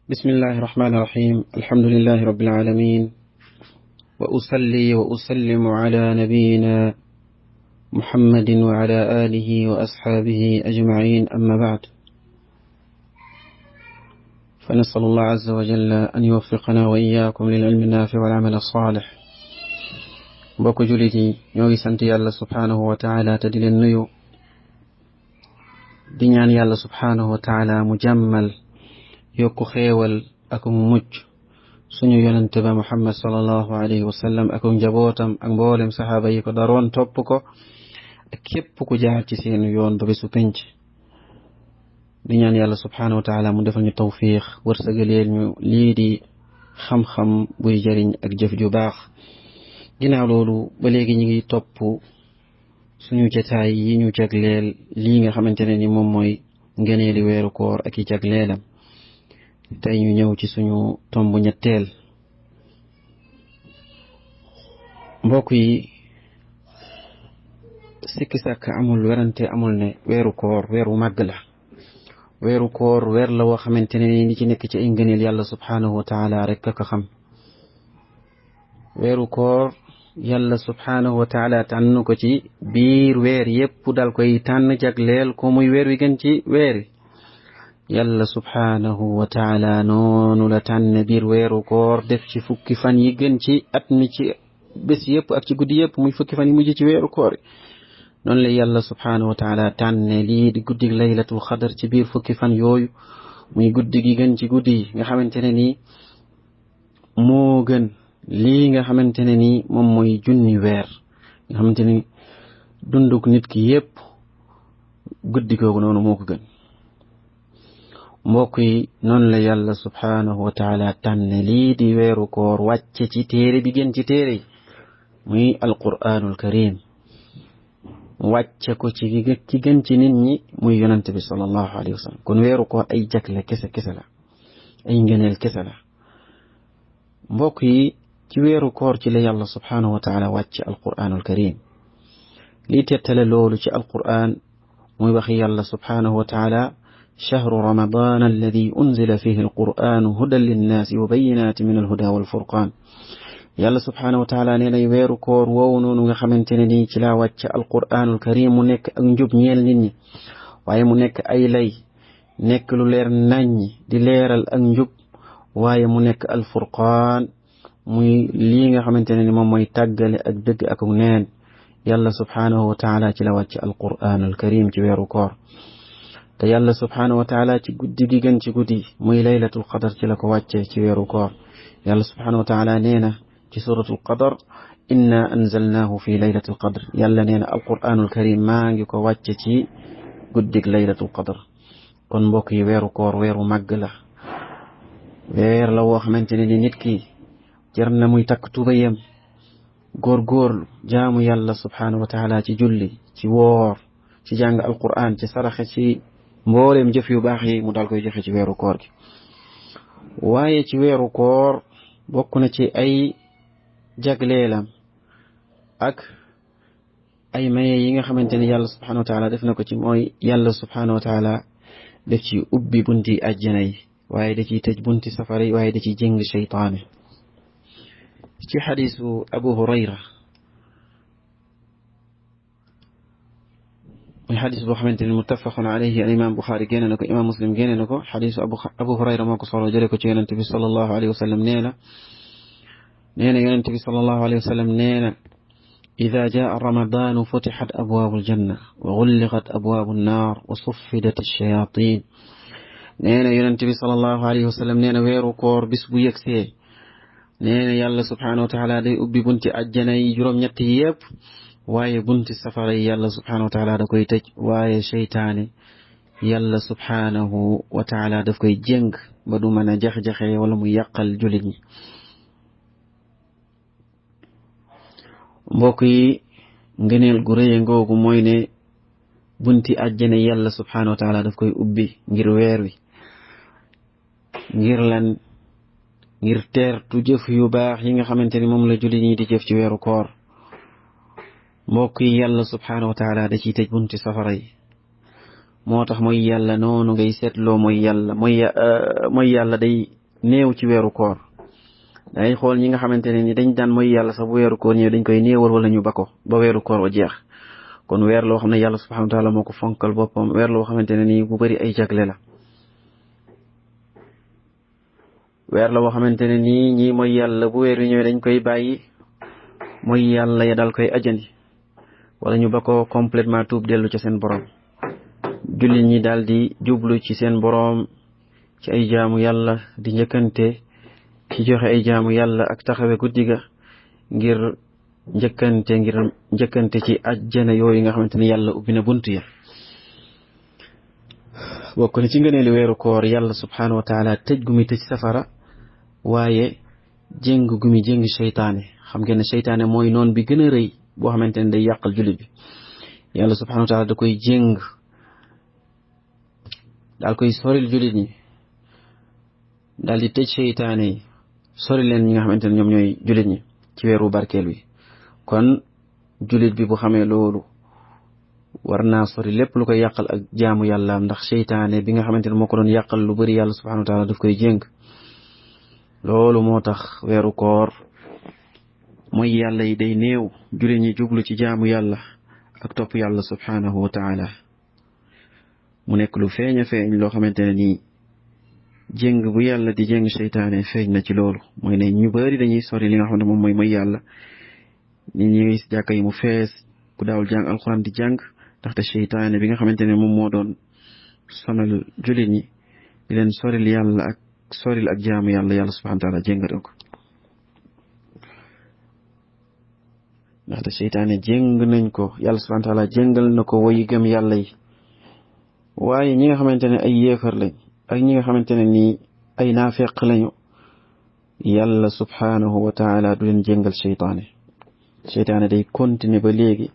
بسم الله الرحمن الرحيم الحمد لله رب العالمين وأصلي وأسلم على نبينا محمد وعلى آله وأصحابه أجمعين أما بعد فنسأل الله عز وجل أن يوفقنا وإياكم للعلم النافع والعمل الصالح بوكو جوليتي ñogi sant yalla subhanahu wa ta'ala ta di len nuyu di ñaan yalla subhanahu wa ta'ala mu jammal yokku xéewal ak mucc suñu yonente ba Muhammad sallallahu alayhi wa sallam ak njabootam ak mboolem saxaaba yi ko daroon topp ko ak képp ku jaar ci seen yoon ba bisu penc di ñaan yàlla subhanahu wa ta'ala mu defal ñu tawfiq wërsëgaleel ñu lii di xam-xam buy jariñ ak jëf ju baax ginnaaw loolu ba léegi ñu ngi topp suñu jotaay yi ñu jagleel lii nga xamante ne ni moom mooy ngëneeli weeru koor ak i jagleelam tey ñu ñëw ci suñu tomb ñetteel mbokk yi sikki sàkk amul werante amul ne weeru koor weeru màgg la weeru koor weer la woo xamante ne ni ci nekk ci ay ngëneel yàlla subhanahu wa taala rek ka xam weeru koor yàlla subhanahu wa taala tànn ko ci biir weer yépp dal koy tànn jagleel ko muy weer wi gën ci weeri yàlla subhanahu wa taala noonu la tànn biir weeru koor def ci fukki fan yi gën ci at mi ci bés yépp ak ci guddi yépp muy fukki fan yi mujj ci weeru koor noonu la yàlla subhanahu wa taala tànn lii di guddi laylatul xadar ci biir fukki fan yooyu muy guddi gi gën ci guddi yi nga xamante ne nii moo gën lii nga xamante ne nii moom mooy junni weer nga xamante ni dunduk nit ki yépp guddi googu noonu moo ko gën mbokk yi noonu la yàlla subhanahu wa taala tànn lii di weeru koor wàcce ci téere bi gën ci téere yi muy alquranul karim wàcce ko ci gën ci nit ñi muy yonante bi sallallahu alayhi wa sallam kon weeru koor ay jagle kese la ay ngëneel kese la mbokk yi ci weeru koor ci la yàlla subhanahu wa taala wàcce alquranul karim lii tettale loolu ci alquran muy waxi yàlla subhanahu wa taala شهر رمضان الذي أنزل فيه القرآن هدى للناس وبينات من الهدى والفرقان يالله سبحانه وتعالى نينا ويرو كور وونو nga xamantene ni ci la wacc alquranul karim mu nek ak njub ñeel nit ñi waye mu nek ay lay nek lu leer nañ di leeral ak njub waye mu nek alfurqan muy li nga xamantene ni mom moy tàggale ak dëgg ak neen yàlla subhanahu wa ta'ala ci la wacc alquranul karim ci weeru koor te yàlla subhanahu wa taala ci guddi gi gën ci guddi muy laylatul qadar ci la ko wàcce ci weeru koor yàlla subhanahu wa taala nee na ci suratul qadar inna anzalnahu fi laylatul qadr yàlla nee na alquranul karim maa ngi ko wàcce ci guddig laylatul qadar kon mbokk yi weeru koor weeru màgg la weer la woo xamante ne ni nit ki jar na muy takk tubayam góorgóorlu jaamu yàlla subhanahu wa taala ci julli ci woor ci jàng alquran ci saraxe ci mboolem jëf yu baax yi mu dal koy joxe ci weeru koor gi waaye ci weeru koor bokk na ci ay jagleelam ak ay maye yi nga xamante ni yàlla subhanahu wa taala def na ko ci mooy yàlla subhanahu wa taala def ci ubbi bunti àjjana yi waaye da ciy tëj bunti safara yi waaye da ciy jëng seytaane ci xadisu Abu Hurayra muy xadis boo xamante ni muttafaqun alayhi al imam Buxaari génne na ko imam Muslim génne na ko xadisu Abu Hurayra moo ko solo jële ko ci yonente bi sallallahu alayhi wa sallam nee na yonente bi sallallahu alayhi wa sallam nee na ida jaa ramadanu futixat abwaabu aljanna wa gulliqat abwaabu annaar wa suffidat alchayatin nee na yonente bi sallallahu alayhi wa sallam nee na weeru koor bis bu yegsee nee na yàlla subhanahu wa taala day ubbi bunti àjjana yi juróom-ñett yépp waaye bunti safara yi yàlla subhanahu wa taala da koy tëj waaye seytaane yàlla subhanahu wa taala daf koy jéng ba du mën a jax-jaxe wala mu yàqal jullit ñi mbokk yi ngëneel gu rëy ngoogu mooy ne bunti àjjana yàlla subhanahu wa taala daf koy ubbi ngir weer wi ngir lan ngir teertu jëf yu baax yi nga xamante ni moom la jullit ñi di jëf ci weeru koor mbokk yi yàlla subhanahu wa taala da ciy tëj bunti safara yi moo tax mooy yàlla noonu ngay seetloo mooy yàlla day néew ci weeru koor dangay xool ñi nga xamante ne ni dañ daan mooy yàlla sax bu weeru koor ñëw dañ koy néewal wala ñu ba ko ba weeru koor wa jeex kon weer loo xam ne yàlla subhanahu wa taala moo ko fonkal boppam weer loo xamante ne nii bu bari ay jagle la weer la boo xamante ne nii ñii mooy yàlla bu weer wi ñëwee dañ koy bàyyi mooy yàlla ya daal koy ajandi wala ñu ba ko complètement tuub dellu ci seen borom jullit ñi daal di jublu ci seen borom ci ay jaamu yàlla di njëkkante ci joxe ay jaamu yàlla ak taxawe guddi ga ngir njëkkante ci ajjana yooyu nga xamante ne yàlla ubbi na bunt ya bokk na ci ngëneeli weeru koor yàlla subhanahu wa taala tëj gu muy tëj safara waaye jéng gu muy jéng seytaane xam ngeen ne seytaane mooy noon bi gën a rëy boo xamante ne day yàqal jullit bi yàlla subhanahu wa taala da koy jéng daal koy soril jullit ñi daal di tëj seytaane yi sori leen ñi nga xamante ne ñoom ñooy jullit ñi ci weeru barkeel wi kon jullit bi bu xamee loolu war naa sori lépp lu koy yàqal ak jaamu yàlla ndax seytaane bi nga xamante ne moo ko doon yàqal lu bari yàlla subhanahu wa taala daf koy jéng loolu moo tax weeru koor mooy yàlla yi day néew jullit ñi jublu ci jaamu yàlla ak topp yàlla subhanahu wa taala mu nekk lu feeñ a feeñ loo xamante ne nii jéng bu yàlla di jéng seytaane feeñ na ci loolu mooy ne ñu bari dañuy sori li nga xam ne moom mooy yàlla nit ñi jàkka yi mu fees ku daawul jàng alxuraan di jàng ndaxte seytaane bi nga xamante ne moom moo doon sonal jullit ñi di leen soril yàlla ak soril ak jaamu yàlla yàlla subhanahu wa taala jéngal ko ndaxte seytaane jéng nañ ko yàlla subhanahu wa taala jéngal na ko woy gëm yàlla yi waaye ñi nga xamante ne ay yéefar lañ ak ñi nga xamante ne nii ay naafeq lañu yàlla subhanahu wa taala du leen jéngal seytaane day continuer ba léegi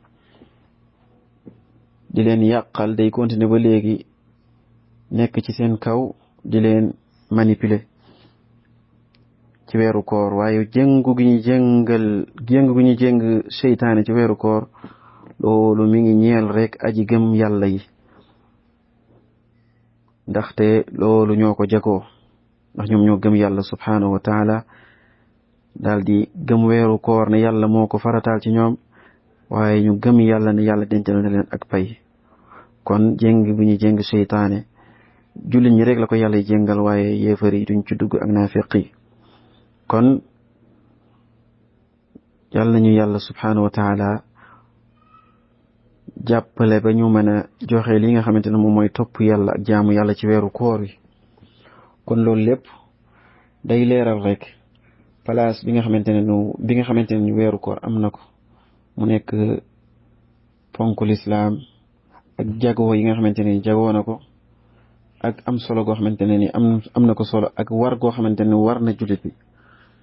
di leen yàqal day continuer ba léegi nekk ci seen kaw di leen manipuler ci weeru koor waaye jéngu gi ñu jéng seytaane ci weeru koor loolu mi ngi ñeel rek aji gëm yàlla yi ndaxte loolu ñoo ko jagoo ndax ñoom ñoo gëm yàlla subhanahu wa taala daal di gëm weeru koor ne yàlla moo ko farataal ci ñoom waaye ñu gëm yàlla ne yàlla dencal na leen ak pay kon jéng bu ñu jéng seytaane jullit ñi rek la ko yàlla jéngal waaye yéefar yi duñ ci dugg ak naafiq yi kon yàlla nañu yàlla subhanahu wa taala jàppale ba ñu mën a joxe li nga xamante ne moom mooy topp yàlla ak jaamu yàlla ci weeru koor wi kon loolu lépp day leeral rek place bi nga xamante ne weeru koor am na ko mu nekk ponku lislaam ak jagoo yi nga xamante ne jagoo na ko ak am solo goo xamante ne ni am na ko solo ak war goo xamante ne war na jullit bi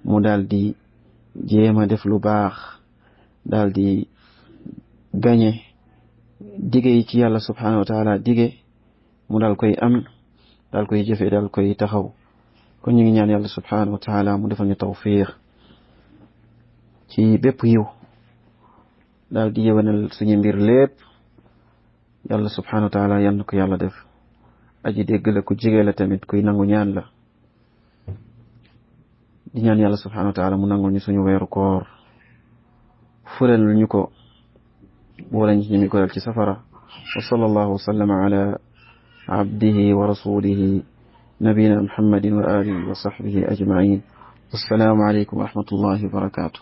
mu daal di jéem a def lu baax daal di gañe dige yi ci yàlla subhanahu wa taala dige mu daal koy am daal koy jëfe daal koy taxaw kon ñu ngi ñaan yàlla subhanahu wa taala mu defal ñu tawfiq ci bépp yiw daal di yëwanal suñu mbir lépp yàlla subhanahu wa taala yal na ko yàlla def aji dégg la ku jige la tamit kuy nangu ñaan la di ñaan yàlla subhanahu wa taala mu nangul ñu suñu weeru koor fulal ñu ko boole ñu ñu ko dal ci safara wa sallallahu wa sallama ala abdihi wa rasulihi nabiyina muhammadin wa alihi wa sahbihi ajma'in assalamu alaykum wa rahmatullahi wa barakatuh